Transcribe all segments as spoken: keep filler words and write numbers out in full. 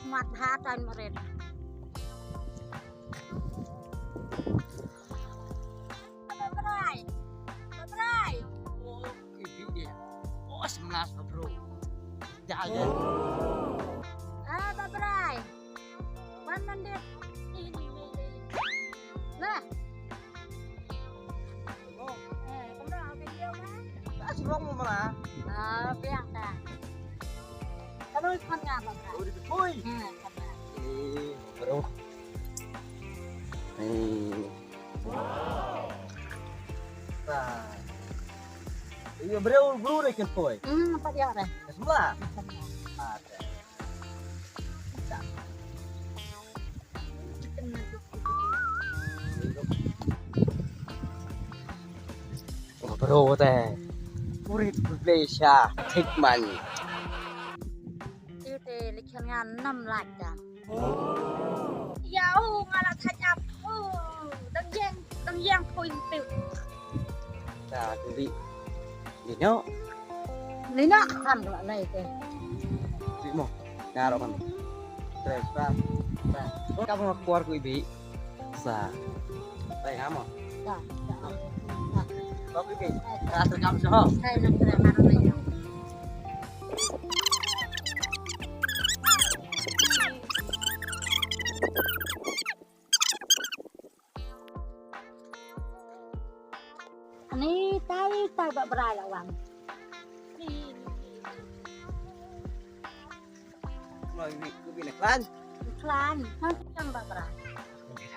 Mat ha tan marit. Bye bye. Bye bye. Oh, ibu dia. Oh, sebelas bro. Dah ya. Ah, bye bye. Wan mandit. Lah. Eh, kumno, okay, video ma? Ah, strong ma. Ah, biang ta. Kalau kan ngam ka. Oh, di koi. Ha, kan. Eh, bro. Eh. Wow. Nah. Iya, bro, bro deh kan koi. Hmm, apa dia deh? Sebelah. Ada. Bro te. Purit Malaysia. Thik man. Yu te likhyan ngan nam lak dan. Ya u ngala thajap. U dang yang dang yang point tu. Ta tu bi. Ni no. Ni nak kan la lai te. Bi mo. Naro kan. Tres pa. Pa. Ka mo kuar ku ibi. Sa. Pai ngamo. Sa. Sa. Sa. Ba ku ibi. Ka terkam so. Sa nak terkam. Ani tai tai ba brai la wan. Mai wi ku bi le klan. Klan, kan sang ba brai.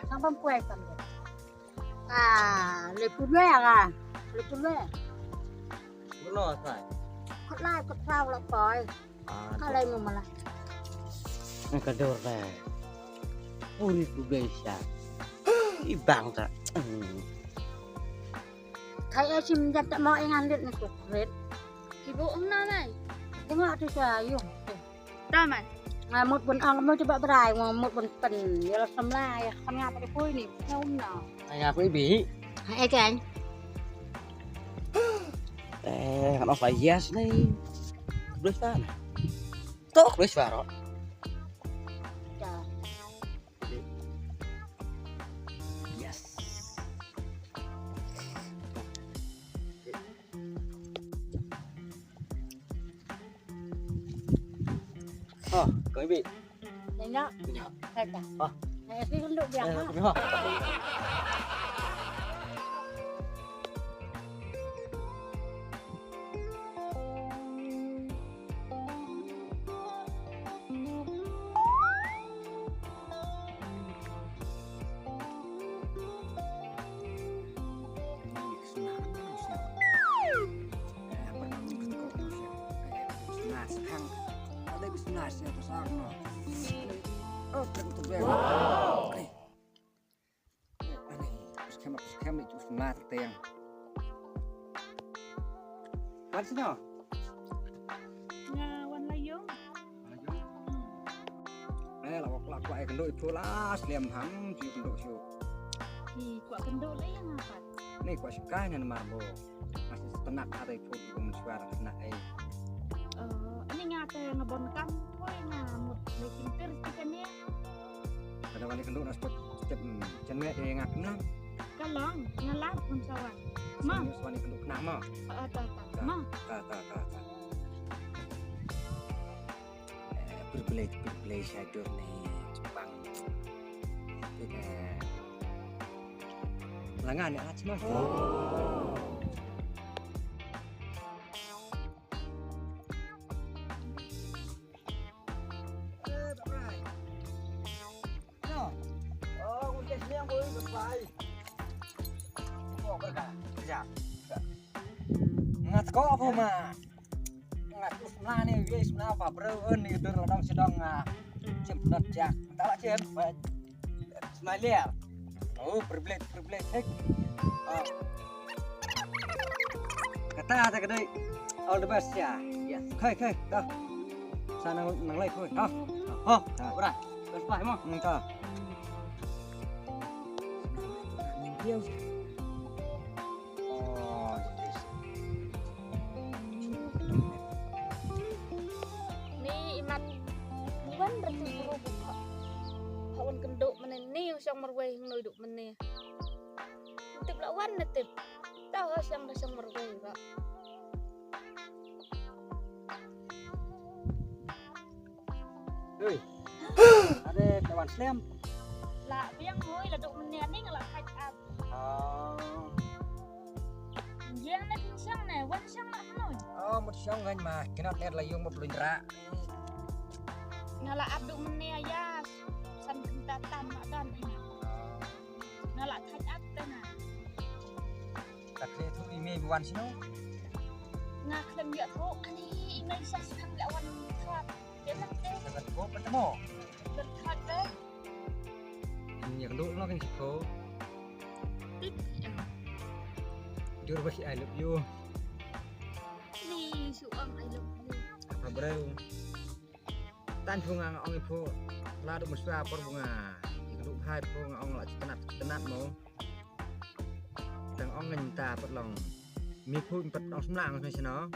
Sang pam kuai kan. Ah, le pun le ah. Le pun le. Kuno sai. Kut lai kut sau la koi. Ka lai mo mala. Ka dor ba. Puri tu bai sha. I bang ta. Kai e sim jat ta mo ing andit ni kukrit. Ibu umna nai. Tengok tu sa yung. Ta man. Nga mut bun ang mo coba berai mo mut bun pen. Ya la samla ya kan ngap de pui ni. Nga umna. Ai ngap ibi. Hai kan. Eh, kan off yes ni. Belum sana. Tok wis baru. Yes. Oh, kau ibi. Nanya. Nanya. Kata. Oh. Nanya sih untuk dia. Eh, ha? Kami ha. Wow. Ani, skhem, skhem ni tu semla teng. Wan sini. Nga wan la ïong. Wan la ïong. Eh, la wak la kwah kynduh ïa phi la slem ham, phi kynduh shu. Ih, kwah kynduh la ïa nga pat. Ni kwah shu kai na mar bo. Mas tenak ada ïa phi kum suara tenak ai. Eh, ani nga te nga bon kam, poi nga mut le kim ter ti kane. Kada wali kynduh na spot chet, chet me de nga kynduh. Ka long, nga lap ngam sawan. Ma. Swan ni kynduh kynduh ma. Ta, ta, ta. Ma. Ta, ta, ta, ta. Eh, privilege, privilege adur ni Jepang. Kita langan ya, cuma. Nga tko apa ma? Nga tu semla ni, wi semla ba breu ni dur la dong sidong nga. Chem pnot jak. Tala chem. Smile. Oh, privilege, privilege. Hek. Oh. Kata kata kedai. All the best ya. Yes. Khai khai. Dah. Sana nang lai koi. Ha. Ha. Ora. Best bye mo. Nang ta. Oh. Ni imat wan ratu guru Duk mene. Tip la wan na tip. Tahu siang dah siang merwei ba. Hei. Ada kawan slem. La biang hoi la duk mene ni la catch up. Oh. Yang na tin siang na wan siang la hanoi. Oh, mut siang ngan ma kena ter la yung ma pelun ra. Nga la ap duk mene ya. San kenta tam ma dan ina. Nga la thaj ap te na. Ta kre tu email wan sino. Nga khlem ya tu ani email sa sa khlem ya wan thot. Ya nak te. Dapat ko pertemu. Berthot te. Ini yang dulu kan siko. Tip ya. Jur bagi I love you. Ni suang I love you. Apa bro? Tan phu nga nga ong iphu. La du mesra por phu nga. Ikdu phai phu nga ong la tenat tenat mo. Tang ong ngan ta pat long. Mi phu pat ong semlang me sino.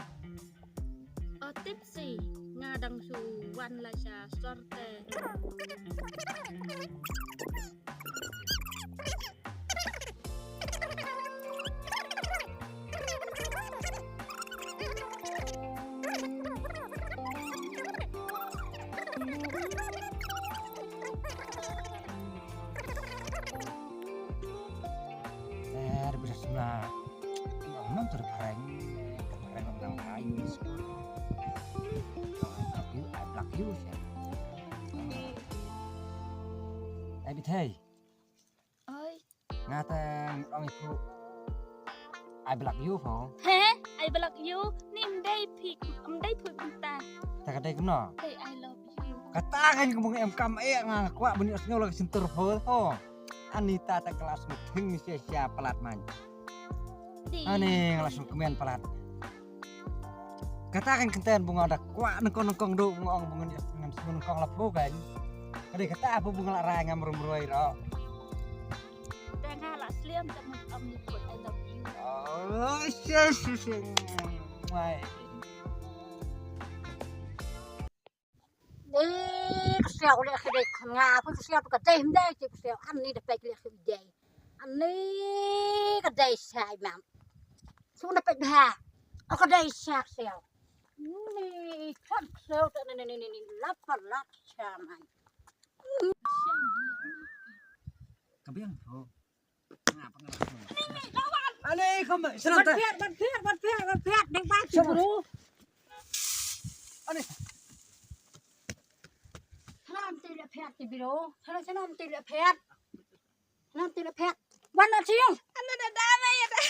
Oh tipsy nga dang su wan la sha sorte. Eh, ada bisa semua. Ngam ter prank, ter prank ngam dang ai school. I block you, I block you. Ai bithei. Oi. Nga te ong iphu. I block you pho. He? I block you? Ni mdei phi, mdei phu kumta. Ta ka dei kumno? Hey, I love you. Kata kan ka bung em kam e nga kwah bani osnyo la ka sintur pho pho. Ani ta ta kelas meeting sia sia palat man. Ani ngelas kmen palat. Kata kan kenten bunga da kwah nengkong nengkong du bunga ong bunga ni ngan sung nengkong la phu kan. Kade kata apa bunga la rai ngam rum roi ro. Tengah la sliam ta mun ong ni put I love you. Oh, yes, yes, yes. Wai. Ni ka siaw le khide kham nga pun ka siaw ka dei him dei ki ka siaw an ni da pek le kham dei. An ni ka dei sai mam. Su da pek ha. O ka dei sa ka siaw. Ni kan ka siaw ta ni ni ni ni lap pa lap sa man. Ka biang ho. Ani kham sana ta. Bat pher, bat pher, bat pher, bat pher. Dek bat tu bro. Ani. Sana mesti le pher ti bro. Sana sana mesti le pher. Sana mesti le pher. Wan na siung. Ana da da mai ya da.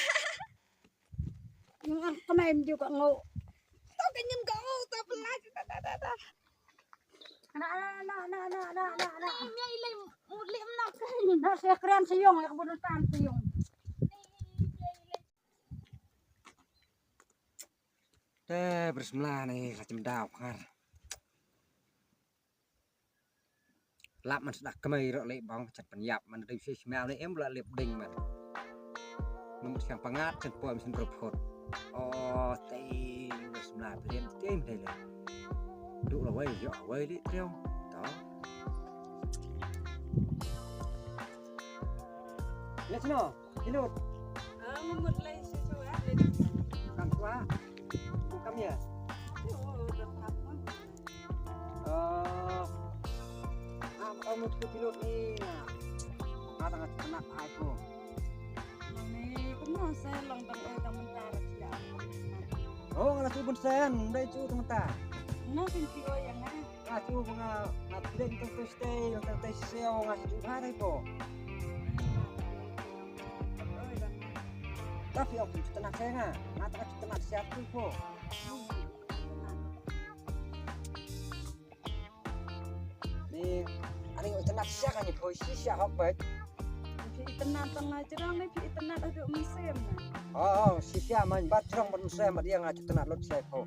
Yang an kemai mesti ka ngau. Tau ka nyin ka ngau ta pelaj da da da da. Na na na na na na na na. Ni ni le mu le mna ka. Na se kren siung ya ka bun tam siung. Te bris mla ni ka chim dau khar. Lap man sdak kemai ro le bang chat pan yap man dei si smel ni em la lip ding man. Numut siang pangat chan pom sin rup hot. O te bris mla prin te dei le. Du la wei yo wei li trio. To. Let's know. Hello. Ah, ngamut lai susu ah, lai. Kam tua. Kam ya. Oh, dah tak pun. Eh, ah, ngamut ke pilot ni. Ada ngat anak aku. Mami, kamu saya long tang eh tang mentara tidak. Oh, ngala tu pun sen, dai tu tang mentara. Nah, sing kio yang eh. Nga shu ba nga, nga pynleit tang tei shtei, tang tei shisha, nga shu jubha dei ko. Ta phi ong phi ju tnat sha nga, nga tnat sha phi ko. Ni, ani nga tnat sha nga ni ko, shisha hok bad. Phi tnat tang nga jrong ni, phi tnat haduh mynsiem. Oh, oh, shisha man, bad jrong bad mynsiem, bad ïa nga ju tnat lut sha ko.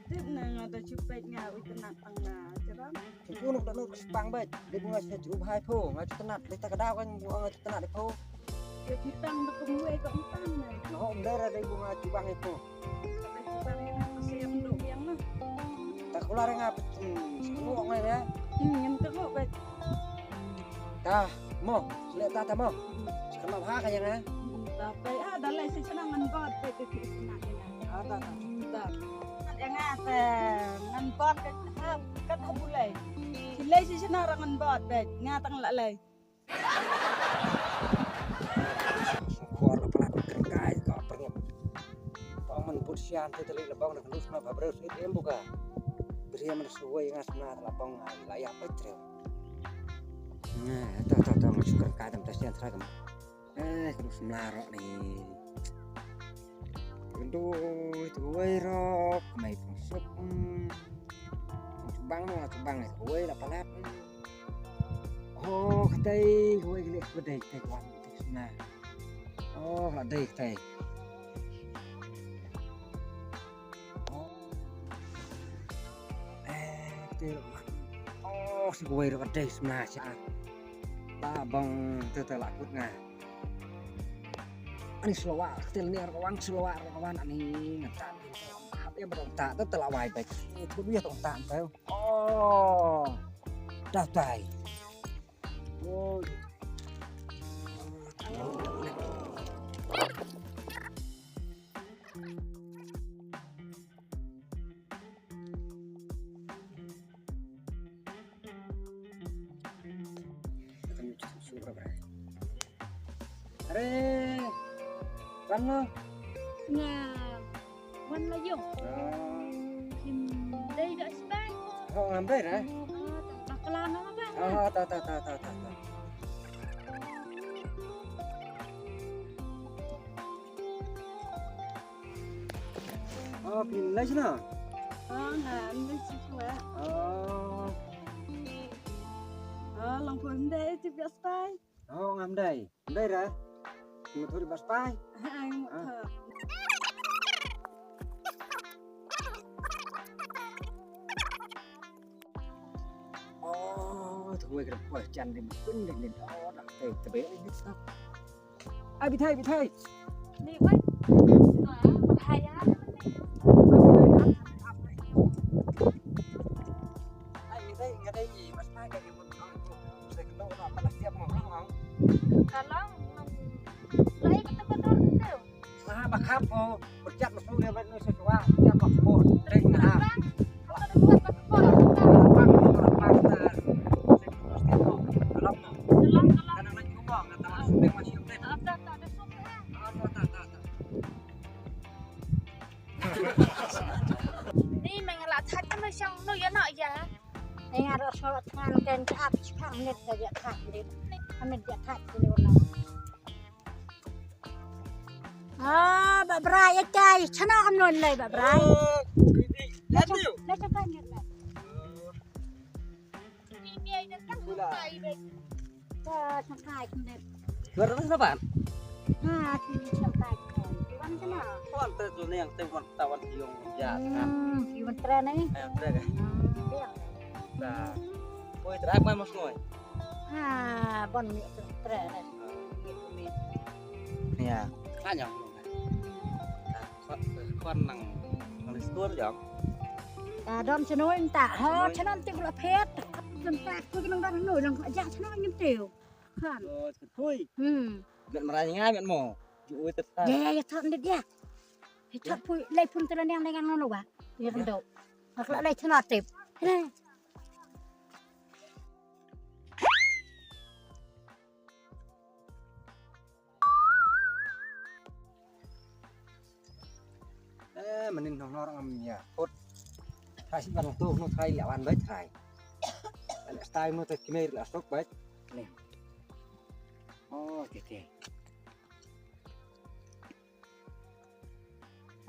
Tip na nga da chupet nga u tnat tang na chiram. Chu nuk da nuk spang bet. Dei bu nga sa chu bhai pho nga chu tnat dei ta ka daw kan bu nga chu tnat pho. Ya chu tang da kum wei ka um tang na. Ho um dara dei bu nga chu bang pho. Ka chu bang na ka siam do yang na. Ta kula re nga pet. Chu ngai ya. Hmm, yang ta ko bet. Ta. Mo, sle ta ta mo. Sle ma bha ka ïa nga. Ta pei ah, da lei shi shnong ngan bot pei te phi sna ïa nga. Ah, ta ta. Ta. Ïa nga te ngan bot ka ha, ka ha bulei. Shi lei shi shnong ngan bot pei. Nga tang la lei. Khor la plat ka kai ka pyrngem. Tang man put sian te te lei la bong na ka lus na ba breu sweet em buka. Bria man suwei nga sna la bong la ïa pei treu. Nah, to, to, to, nga shu kren kai tam ta sian tra kam. Eh, ka duk samla rok ni. Ka duk, tu wei rok, mai pung suk. Hmm. Chubang mo, chubang ni, tu wei la palat. Oh, ka tei, ka wei ka leh, ka dei, ka tei, ka wan, ka tei samla. Oh, la dei, ka tei. Oh. Eh, te. Oh, si kuwei ruh ka dei samla sha. Ba bong te te la kut nga. Ani slowa, te ni ruh ka wan slowa ruh ka wan ani nga ta. Hap em ruh ta te te la wai bek. Eh, tu ya tong ta te. Oh. Dah tai. Oh. Are, wan lo. Nga wan la ïong. Ah. Phim dei da sbai. Oh, ngam dei ra. Ah, ta, bakla nga ba. Ah, ta, ta, ta. Oh, phi lei shano? Oh, nga lei shi shuwa. Oh. Oh, long pun dei, ti bias tai. Oh, ngam dei. Dei ra. Mo thuri bas pai. Ai, mo thuri. Oh, tu wei kena poi jan di mukun di ni. Oh, nak tei tebe ni tak. Ai, bithai, bithai. Ni, wei. Bithai ya. Ai, bithai, ngadai ni, mas pai ka ni. Ka long, lai ka tang ka dor tu. Lah, ba khap ko, berjat masuk dia ban sa chwa, berjat masuk ko. Deng na. Lapang, lapang, lapang. Dalam, dalam. Kadang lagi rumah, kata masuk dia masih update. Ni meng la that ka no shang no ya no ya. Ni nga ro so than ken ta ap chang ne ta ya than ne. Amen ya than ne na. Ah, ba brai ya kai, chana kam non lai ba brai. Oh, ya tu. La cha kan ne. Ni ni ai dan kan kai be. Ka sangkai kundit. Dua ratus delapan? Ha, ti sangkai kundit. Wan kena. Wan te tu ni yang te wan tawan ti yong ya kan. Hmm, ti wan tren ni. Yang tren kan. Hmm, dia. Dah. Koi tren apa mas koi? Ha, bon mi tren ni. Ya, kanyang. Khon nang nang stur jong. Ta don chnoi ta. Ho chnoi ti bula phet. Kum ta ku nang don noi lang ja chnoi ngim tiu. Khan. Oh, chnoi. Hmm. Met mara nga met mo. Ju oi ta. Ya ya ya thon dit ya. Hi thot pui lai pun tela nang nang no wa. Ya ndo. Ak la lai chnoi tip. Eh, manin nong nor ngam nia. Kot. Thai si ban tu no thai la wan bai thai. Ale stai no te kmer la sok bai. Ni. Oh, te te.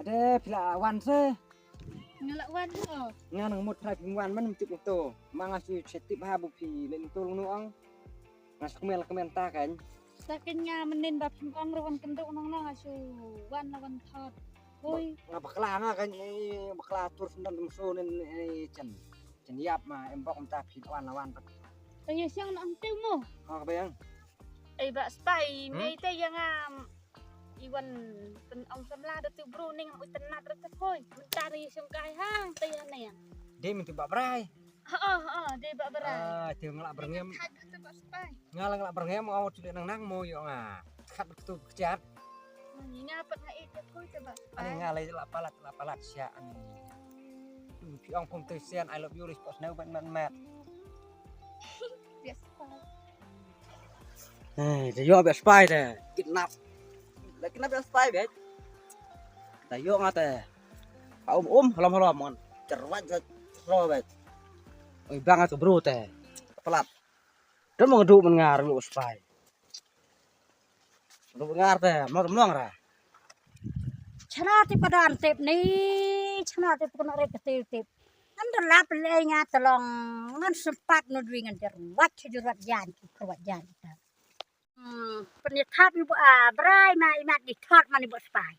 Ade phi la wan se. Nga la wan ho. Nga nang mut thai phi wan man tip to. Ma nga su chetip ha bu phi le to no ang. Nga sa kmen la kmen ta kan. Ta kan nga manin ba phim ong ruh wan kynduh nong nong nga shu wan la wan thot. Hui. Nga bakla nga kan, eh, bakla tur sendam tum su nen, eh, chen. Chen yap ma em bok ta phi wan la wan pat. Ta ya siang na ang teu mo. Ha ka bayang. Ei ba stai, hmm? Mei te ya nga i wan pen ong samla da tu bru ning ui tenat da tu koi. Mentar ya siang kai hang te ya ne. Dei menti ba brai. Ha ha ha, dei Bah Brai. Ah, te nga lah berngem. Khat tu Bah Spy. Nga lah, nga lah berngem, nga wat chule nang nang mo ïoh nga. Khat tu kjat. Ni nga pat ha i te koi te Bah Spy. Ani nga lah lah palat, lah palat sha ani. Tu phi ong pum tu sian, I love you, respect snow ban man mat. Biasa. Eh, da ïoh Bah Spy te. Kidnap. Da kidnap Bah Spy bet. Da ïoh nga te. Ka um um, halom halom mon. Cerwat cerwat bet. Oi bang ka bro te. Palat. Dum ngadu man ngar lu Bah Spy. Ngadu ngar te, mo dum nong ra. Chana ti padan tip ni, chana ti pun re ka tip tip. Ngan da lap le nga telong, ngan sempat nu dwi ngan jer wat jer wat jan ki kruat jan ta. Hmm, pun ni thap ibu a brai ma imat di thot man ibu Spy.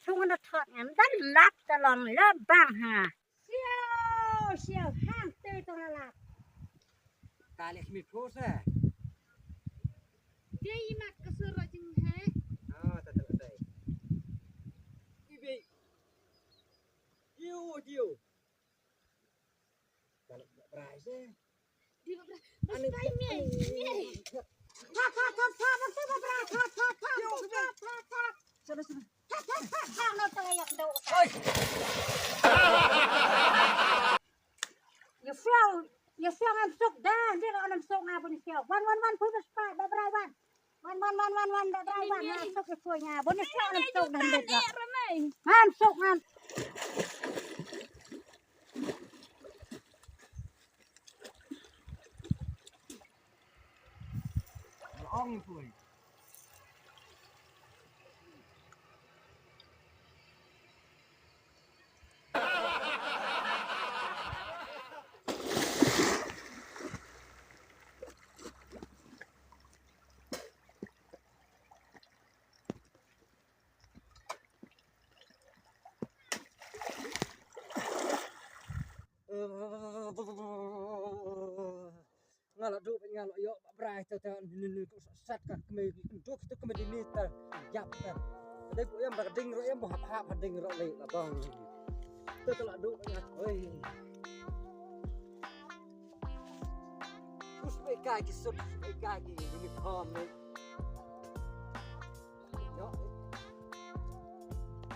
Sung ngan da thot ngan da lap telong le bang ha. Siau, siau, hang te to la lap. Ka leh mi pho sa. Dia imat ka sur rajing he. Ah, ta ta ta. Ibe. Diu, diu. Kalau brai se. Dia brai. Ani Spy mi. Tha tha tha tha, bang tu brai. Tha tha tha. Diu, tha tha tha. Sana sana. Tha tha tha tha, no tengah yak tu. Oi. Ïa siau, ïa siau ngam suk dah, dia ngam suk nga bun siau. Wan wan wan, pui Bah Spy, Bah Brai wan. Wan wan wan wan wan, Bah Brai wan, ngam suk ïa pui nga bun siau ngam suk dah, dia. Ngam suk ngam. Ong pui. Nga la duh, nga la ïoh Bah Brai te te ni ni ni, sat ka kmie ki, duh ki tu kmie di ni te, ïap te. Dei bu ïam ba ka ding ro ïam bu hap hap ha ding ro lei la bang. Te te la duh nga, oi. Kus be ka ki sut, be ka ki uniform ni.